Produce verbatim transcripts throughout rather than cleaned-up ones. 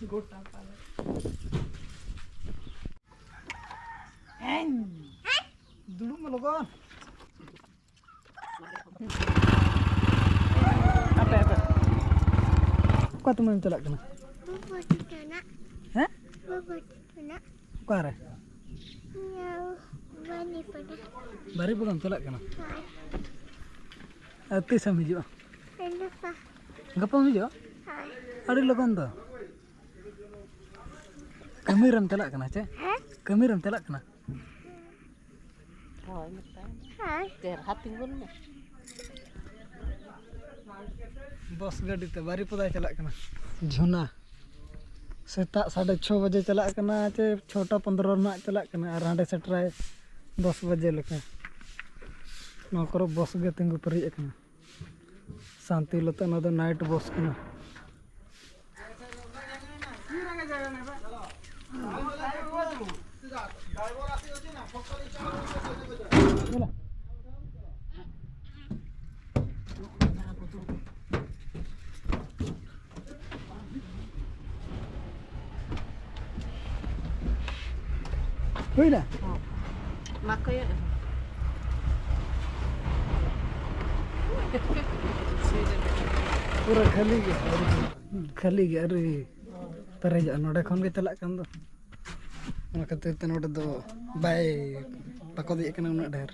ᱜᱚᱴᱟ ᱯᱟᱞᱮ᱾ ᱫᱩᱲᱩᱵ ᱢᱮ ᱞᱚᱜᱚᱱ᱾ ᱟᱯᱮ, ᱟᱯᱮ᱾ ᱚᱠᱟ ᱛᱮᱢ ᱪᱟᱞᱟᱜ ᱠᱟᱱᱟ? ᱵᱟᱵᱟ ᱴᱷᱮᱱ ᱪᱟᱞᱟᱜ᱾ ᱦᱮᱸ? ᱵᱟᱵᱟ ᱴᱷᱮᱱ ᱪᱟᱞᱟᱜ᱾ ᱚᱠᱟᱨᱮ? ᱤᱭᱟᱹ, ᱵᱟᱹᱱᱤᱯᱟᱫᱟ᱾ ᱵᱟᱨᱤᱯᱟᱫᱟᱢ ᱪᱟᱞᱟᱜ ᱠᱟᱱᱟ? ᱦᱳᱭ᱾ ᱟᱨ ᱛᱤᱥᱮᱢ ᱦᱤᱡᱩᱜᱼᱟ? ᱜᱟᱯᱟ᱾ ᱜᱟᱯᱟᱢ ᱦᱤᱡᱩᱜᱼᱟ? ᱦᱳᱭ᱾ ᱟᱹᱰᱤ ᱞᱚᱜᱚᱱ ᱫᱚ᱾ ᱠᱟᱹᱢᱤ ᱨᱮᱢ ᱪᱟᱞᱟᱜ ᱠᱟᱱᱟ ᱪᱮ? ᱦᱮᱸ? ᱠᱟᱹᱢᱤ ᱨᱮᱢ ᱪᱟᱞᱟᱜ ᱠᱟᱱᱟ? ᱦᱳᱭ, ᱢᱮᱛᱟᱭ ᱢᱮ᱾ ᱦᱳᱭ᱾ ᱪᱮᱨᱦᱟ ᱛᱤᱸᱜᱩᱱ ᱢᱮ᱾ ᱵᱚᱥ ᱜᱟᱹᱰᱤ ᱛᱮ ᱵᱟᱨᱤᱯᱟᱫᱟᱭ ᱪᱟᱞᱟᱜ ᱠᱟᱱᱟ᱾ ᱡᱷᱚᱱᱟ ᱥᱮᱛᱟᱜ ᱥᱟᱲᱮ ᱪᱷᱚ ᱵᱟᱡᱮ ᱪᱟᱞᱟᱜ ᱠᱟᱱᱟ, ᱪᱮ ᱪᱷᱚᱴᱟ ᱯᱚᱱᱫᱽᱨᱚ ᱨᱮᱱᱟᱜ ᱪᱟᱞᱟᱜ ᱠᱟᱱᱟ, ᱟᱨ ᱦᱟᱸᱰᱮ ᱥᱮᱴᱮᱨᱟᱭ ᱫᱚᱥ ᱵᱟᱡᱮ ᱞᱮᱠᱟ᱾ ᱱᱚᱣᱟ ᱠᱚᱨᱮ ᱵᱚᱥ ᱜᱮ ᱛᱤᱸᱜᱩ ᱯᱮᱨᱮᱡ ᱟᱠᱟᱱᱟ᱾ ᱥᱟᱱᱛᱤᱞᱚᱛᱟ, ᱱᱚᱣᱟ ᱫᱚ ᱱᱟᱭᱤᱴ ᱵᱚᱥ ᱠᱟᱱᱟ᱾ ᱦᱩᱭᱱᱟ? ᱢᱟ ᱠᱚᱭᱚᱜ᱾ ᱯᱩᱨᱟᱹ ᱠᱷᱟᱹᱞᱤ ᱜᱮ, ᱠᱷᱟᱹᱞᱤ ᱜᱮ, ᱟᱹᱣᱨᱤ ᱯᱮᱨᱮᱡᱚᱜᱼᱟ᱾ ᱱᱚᱰᱮ ᱠᱷᱚᱱ ᱜᱮ ᱪᱟᱞᱟᱜ ᱠᱟᱱ ᱫᱚ, ᱚᱱᱟ ᱠᱷᱟᱹᱛᱤᱨ ᱛᱮ ᱱᱚᱰᱮ ᱫᱚ ᱵᱟᱭ ᱯᱟᱠᱚᱫᱮᱜ ᱠᱟᱱᱟ ᱩᱱᱟᱹᱜ ᱰᱷᱮᱨ᱾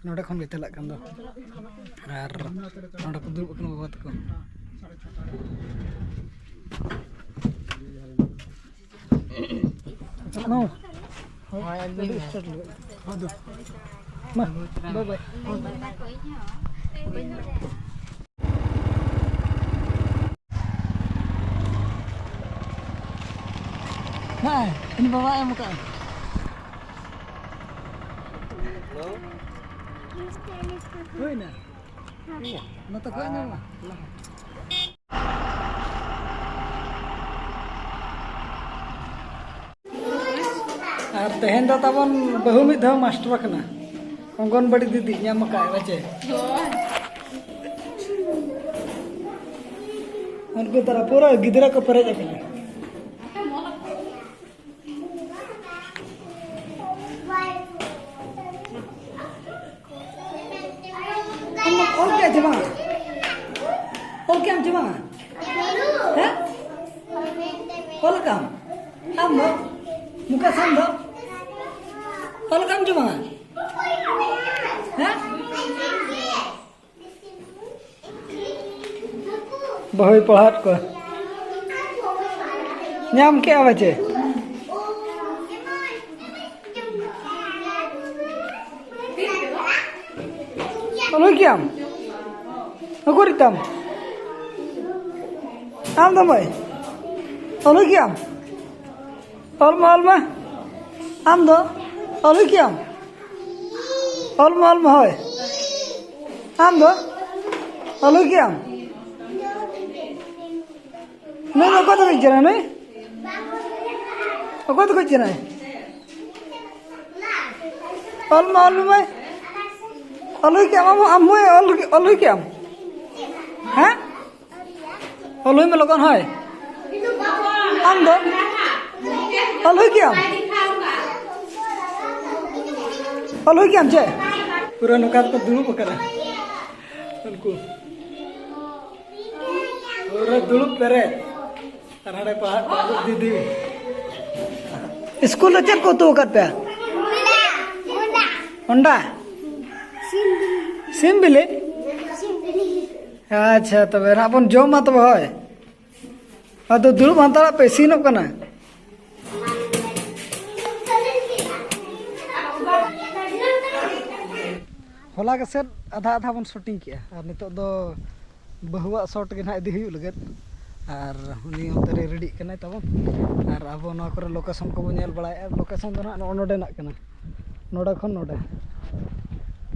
ᱱᱚᱰᱮ ᱠᱷᱚᱱ ᱜᱮ ᱪᱟᱞᱟᱜ ᱠᱟᱱ ᱫᱚ, ᱟᱨ ᱱᱚᱰᱮ ᱠᱚ ᱫᱩᱲᱩᱵ ᱟᱠᱟᱱᱟ ᱵᱟᱵᱟ ᱛᱟᱠᱚ᱾ ᱦᱳᱭ, ᱟᱹᱜᱩᱭ ᱢᱮ᱾ ᱢᱟ, bye bye. ᱦᱮᱸ, ᱤᱧ ᱵᱟᱵᱟ ᱮᱢ ᱠᱟᱜᱼᱟ᱾ ᱦᱩᱭᱱᱟ? ᱱᱚᱛᱮ ᱠᱷᱚᱡ ᱧᱟᱢᱟ᱾ ᱟᱨ ᱛᱮᱦᱮᱧ ᱫᱚ ᱛᱟᱵᱚᱱ ᱵᱟᱹᱦᱩ ᱢᱤᱫ ᱫᱷᱟᱣ ᱢᱟᱥᱴᱟᱨ ᱠᱟᱱᱟ, ᱚᱝᱜᱚᱱᱵᱟᱲᱤ ᱫᱤᱫᱤ ᱧᱟᱢ ᱟᱠᱟᱫ ᱟᱭ ᱪᱮ? ᱩᱱᱠᱩ ᱛᱟᱨᱟ ᱯᱩᱨᱟᱹ ᱜᱤᱫᱽᱨᱟᱹ ᱠᱚ ᱯᱮᱨᱮᱡ ᱟᱠᱟᱱᱟ᱾ ᱟᱢ ᱫᱚ? ᱢᱩᱠᱮᱥ, ᱟᱢ ᱫᱚ? ᱚᱞ ᱠᱟᱢ ᱪᱚ ᱵᱟᱝᱟ? ᱦᱮᱸ? ᱵᱟᱹᱦᱩᱭ ᱯᱟᱲᱦᱟᱣᱮᱫ ᱠᱚᱣᱟ᱾ ᱧᱟᱢ ᱠᱮᱜᱼᱟ ᱯᱟᱪᱮ? ᱚᱞ ᱦᱩᱭ ᱠᱮᱜᱼᱟᱢ? ᱩᱠᱩᱨᱤᱡ ᱛᱟᱢ? ᱟᱢ ᱫᱚ ᱢᱟᱹᱭ? ᱚᱞ ᱦᱩᱭ ᱠᱮᱜᱼᱟᱢ? ᱚᱞ ᱢᱟ, ᱚᱞ ᱢᱟ᱾ ᱟᱢ ᱫᱚ? ᱚᱞ ᱦᱩᱭ ᱠᱮᱜᱼᱟᱢ? ᱚᱞ ᱢᱟ, ᱚᱞ ᱢᱟ, ᱦᱳᱭ᱾ ᱟᱢ ᱫᱚ? ᱚᱞ ᱦᱩᱭ ᱠᱮᱜᱼᱟᱢ? ᱱᱩᱭ ᱫᱚ ᱚᱠᱚᱭ ᱛᱟᱠᱚᱭᱤᱡ ᱠᱟᱱᱟᱭ ᱱᱩᱭ? ᱚᱠᱚᱭ ᱛᱟᱠᱚᱭᱤᱡ ᱠᱟᱱᱟᱭ? ᱚᱞ ᱢᱟ, ᱚᱞ ᱢᱮ᱾ ᱚᱞ ᱦᱩᱭ ᱠᱮᱜᱼᱟᱢ ᱟᱢ ᱦᱚᱸ? ᱟᱢ ᱦᱚᱸ ᱚᱞ, ᱚᱞ ᱦᱩᱭ ᱠᱮᱜᱼᱟᱢ? ᱦᱮᱸ? ᱚᱞ ᱦᱩᱭ ᱢᱮ ᱞᱚᱜᱚᱱ, ᱦᱳᱭ᱾ ᱟᱢ ᱫᱚ? ᱚᱞ ᱦᱩᱭ ᱠᱮᱜᱼᱟᱢ? ᱚᱞ ᱦᱩᱭ ᱠᱮᱜᱼᱟᱢ ᱪᱮ? ᱯᱩᱨᱟᱹ ᱱᱚᱝᱠᱟ ᱛᱮᱠᱚ ᱫᱩᱲᱩᱵ ᱟᱠᱟᱱᱟ ᱩᱱᱠᱩ᱾ ᱯᱩᱨᱟᱹ ᱫᱩᱲᱩᱵ ᱯᱮᱨᱮᱡ᱾ ᱟᱨ ᱦᱟᱸᱰᱮ ᱯᱟᱲᱦᱟᱜ ᱠᱟᱱᱟ ᱫᱤᱫᱤ᱾ ᱥᱠᱩᱞ ᱨᱮ ᱪᱮᱫ ᱠᱚ ᱩᱛᱩ ᱟᱠᱟᱫ ᱯᱮᱭᱟ? ᱚᱱᱰᱟ? ᱥᱤᱢ ᱵᱤᱞᱤ᱾ ᱟᱪᱪᱷᱟ, ᱛᱚᱵᱮ ᱱᱟᱜ ᱵᱚᱱ ᱡᱚᱢᱟ ᱛᱚᱵᱮ, ᱦᱳᱭ᱾ ᱟᱫᱚ ᱫᱩᱲᱩᱵ ᱦᱟᱛᱟᱲᱚᱜ ᱯᱮ, ᱤᱥᱤᱱᱚᱜ ᱠᱟᱱᱟ᱾ ᱦᱚᱞᱟ ᱜᱮᱥᱮᱫ ᱟᱫᱷᱟ ᱟᱫᱷᱟ ᱵᱚᱱ ᱥᱩᱴᱤᱝ ᱠᱮᱜᱼᱟ, ᱟᱨ ᱱᱤᱛᱚᱜ ᱫᱚ ᱵᱟᱹᱦᱩᱣᱟᱜ ᱥᱚᱴ ᱜᱮ ᱱᱟᱦᱟᱜ ᱤᱫᱤ ᱦᱩᱭᱩᱜ ᱞᱟᱹᱜᱤᱫ᱾ ᱟᱨ ᱩᱱᱤ ᱚᱱᱛᱮ ᱨᱮ ᱨᱮᱰᱤᱜ ᱠᱟᱱᱟᱭ ᱛᱟᱵᱚᱱ᱾ ᱟᱨ ᱟᱵᱚ ᱱᱚᱣᱟ ᱠᱚᱨᱮ ᱞᱳᱠᱮᱥᱚᱱ ᱠᱚᱵᱚᱱ ᱧᱮᱞ ᱵᱟᱲᱟᱭᱮᱫᱼᱟ᱾ ᱞᱳᱠᱮᱥᱚᱱ ᱫᱚ ᱱᱟᱦᱟᱜ ᱱᱚᱜᱼᱚ ᱱᱚᱰᱮᱱᱟᱜ ᱠᱟᱱᱟ, ᱱᱚᱰᱮ ᱠᱷᱚᱱ ᱱᱚᱰᱮ,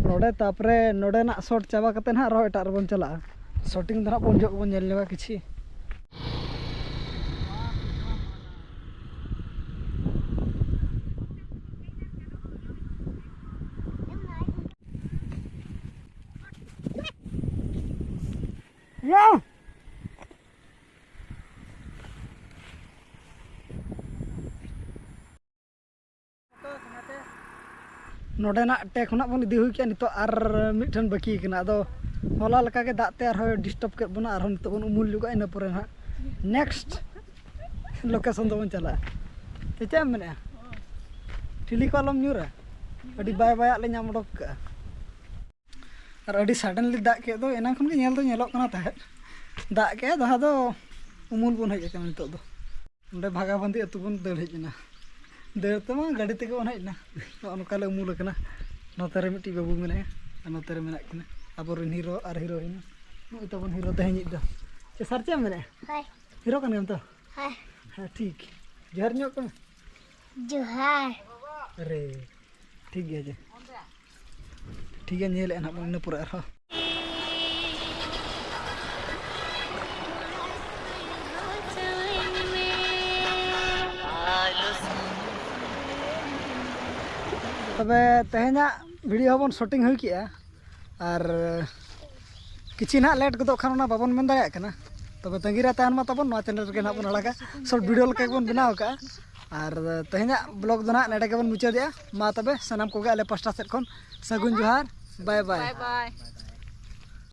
ᱱᱚᱰᱮ, ᱛᱟᱨᱯᱚᱨᱮ ᱱᱚᱰᱮᱱᱟᱜ ᱥᱚᱴ ᱪᱟᱵᱟ ᱠᱟᱛᱮ ᱱᱟᱦᱟᱜ ᱟᱨᱦᱚᱸ ᱮᱴᱟᱜ ᱨᱮᱵᱚᱱ ᱪᱟᱞᱟᱜᱼᱟ᱾ ᱥᱩᱴᱤᱝ ᱫᱚ ᱱᱟᱦᱟᱜ ᱵᱚᱱ ᱡᱚᱜ ᱵᱚᱱ ᱧᱮᱞ ᱧᱚᱜᱟ ᱠᱤᱪᱷᱤ᱾ ᱱᱚᱰᱮᱱᱟᱜ ᱴᱮ ᱠᱷᱚᱱᱟᱜ ᱵᱚᱱ ᱤᱫᱤ ᱦᱩᱭ ᱠᱮᱜᱼᱟ, ᱱᱤᱛᱚᱜ ᱟᱨ ᱢᱤᱫᱴᱷᱮᱱ ᱵᱟᱹᱠᱤ ᱠᱟᱱᱟ᱾ ᱟᱫᱚ ᱦᱚᱞᱟ ᱞᱮᱠᱟᱜᱮ ᱫᱟᱜ ᱛᱮ ᱟᱨᱦᱚᱸ ᱰᱤᱥᱴᱟᱵᱽ ᱠᱮᱫ ᱵᱚᱱᱟ, ᱟᱨᱦᱚᱸ ᱱᱤᱛᱚᱜ ᱵᱚᱱ ᱩᱢᱩᱞ ᱧᱚᱜᱚᱜᱼᱟ, ᱤᱱᱟᱹ ᱯᱚᱨᱮ ᱱᱟᱦᱟᱜ ᱱᱮᱠᱥᱴ ᱞᱳᱠᱮᱥᱚᱱ ᱫᱚᱵᱚᱱ ᱪᱟᱞᱟᱜᱼᱟ᱾ ᱪᱮᱫ ᱮᱢ ᱢᱮᱱᱮᱫᱼᱟ? ᱴᱷᱤᱞᱤ ᱠᱚ ᱟᱞᱚᱢ ᱧᱩᱨᱟ, ᱟᱹᱰᱤ ᱵᱟᱭ ᱵᱟᱭᱟᱜ ᱞᱮ ᱧᱟᱢ ᱚᱰᱚᱠ ᱠᱟᱜᱼᱟ᱾ ᱟᱨ ᱟᱹᱰᱤ suddenly ᱫᱟᱜ ᱠᱮᱫ ᱫᱚ, ᱮᱱᱟᱝ ᱠᱷᱚᱱ ᱜᱮ ᱧᱮᱞ ᱫᱚ ᱧᱮᱞᱚᱜ ᱠᱟᱱᱟ ᱛᱟᱦᱮᱸᱫ, ᱫᱟᱜ ᱠᱮᱫ ᱡᱟᱦᱟᱸ ᱫᱚ ᱩᱢᱩᱞ ᱵᱚᱱ ᱦᱮᱡ ᱟᱠᱟᱱᱟ ᱱᱤᱛᱚᱜ ᱫᱚ᱾ ᱚᱸᱰᱮ ᱵᱷᱟᱜᱟᱵᱟᱸᱫᱤ ᱟᱹᱛᱩ ᱵᱚᱱ ᱫᱟᱹᱲ ᱦᱮᱡ ᱮᱱᱟ, ᱫᱟᱹᱲ ᱛᱮᱢᱟ ᱜᱟᱹᱰᱤ ᱛᱮᱜᱮ ᱵᱚᱱ ᱦᱮᱡ ᱮᱱᱟ᱾ ᱱᱚᱜᱼᱚ ᱱᱚᱝᱠᱟ ᱞᱮ ᱩᱢᱩᱞ ᱟᱠᱟᱱᱟ᱾ ᱱᱚᱛᱮ ᱨᱮ ᱢᱤᱫᱴᱤᱡ ᱵᱟᱹᱵᱩ ᱢᱮᱱᱟᱭᱟ ᱟᱨ ᱱᱚᱛᱮ ᱨᱮ ᱢᱮᱱᱟᱜ ᱠᱤᱱᱟ ᱟᱵᱚᱨᱮᱱ ᱦᱤᱨᱳ ᱟᱨ ᱦᱤᱨᱳᱭᱤᱱ᱾ ᱱᱩᱭ ᱛᱟᱵᱚᱱ ᱦᱤᱨᱳ ᱛᱮᱦᱮᱧᱤᱡ ᱫᱚ᱾ ᱪᱮ ᱥᱟᱨ, ᱪᱮᱫ ᱮᱢ ᱢᱮᱱᱮᱫᱼᱟ? ᱦᱳᱭ᱾ ᱦᱤᱨᱳ ᱠᱟᱱ ᱜᱮᱭᱟᱢ ᱛᱚ? ᱦᱳᱭ᱾ ᱦᱮᱸ, ᱴᱷᱤᱠ᱾ ᱡᱚᱦᱟᱨ ᱧᱚᱜ ᱠᱟᱜ ᱢᱮ᱾ ᱡᱚᱦᱟᱨ᱾ ᱟᱨᱮ, ᱴᱷᱤᱠ ᱜᱮᱭᱟ ᱡᱮ᱾ ᱴᱷᱤᱠ ᱜᱮᱭᱟ, ᱧᱮᱞᱮᱫᱼᱟ ᱱᱟᱦᱟᱜ ᱵᱚᱱ ᱤᱱᱟᱹ ᱯᱚᱨᱮ ᱟᱨᱦᱚᱸ᱾ ᱛᱚᱵᱮ ᱛᱮᱦᱮᱧᱟᱜ ᱵᱷᱤᱰᱤᱭᱳ ᱦᱚᱸᱵᱚᱱ ᱥᱩᱴᱤᱝ ᱦᱩᱭ ᱠᱮᱜᱼᱟ, ᱟᱨ ᱠᱤᱪᱷᱤ ᱱᱟᱦᱟᱜ ᱞᱮᱴ ᱜᱚᱫᱚᱜ ᱠᱷᱟᱱ ᱚᱱᱟ ᱵᱟᱵᱚᱱ ᱢᱮᱱ ᱫᱟᱲᱮᱭᱟᱜ ᱠᱟᱱᱟ᱾ ᱛᱚᱵᱮ ᱛᱟᱺᱜᱤ ᱨᱮ ᱛᱟᱦᱮᱱ ᱢᱟ ᱛᱟᱵᱚᱱ, ᱱᱚᱣᱟ ᱪᱮᱱᱮᱞ ᱨᱮᱜᱮ ᱱᱟᱦᱟᱜ ᱵᱚᱱ ᱟᱲᱟᱜᱟ, ᱥᱚᱨᱴ ᱵᱷᱤᱰᱤᱭᱳ ᱞᱮᱠᱟ ᱜᱮᱵᱚᱱ ᱵᱮᱱᱟᱣ ᱠᱟᱜᱼᱟ᱾ ᱟᱨ ᱛᱮᱦᱮᱧᱟᱜ ᱵᱞᱚᱜ ᱫᱚ ᱱᱟᱦᱟᱜ ᱱᱚᱰᱮ ᱜᱮᱵᱚᱱ ᱢᱩᱪᱟᱹᱫᱮᱜᱼᱟ᱾ ᱢᱟ ᱛᱚᱵᱮ ᱥᱟᱱᱟᱢ ᱠᱚᱜᱮ ᱟᱞᱮ ᱯᱟᱥᱴᱟ ᱥᱮᱫ ᱠᱷᱚᱱ ᱥᱟᱹᱜᱩᱱ ᱡᱚᱦᱟᱨ, ᱵᱟᱭ ᱵᱟᱭ᱾ ᱵᱟᱭ ᱵᱟᱭ᱾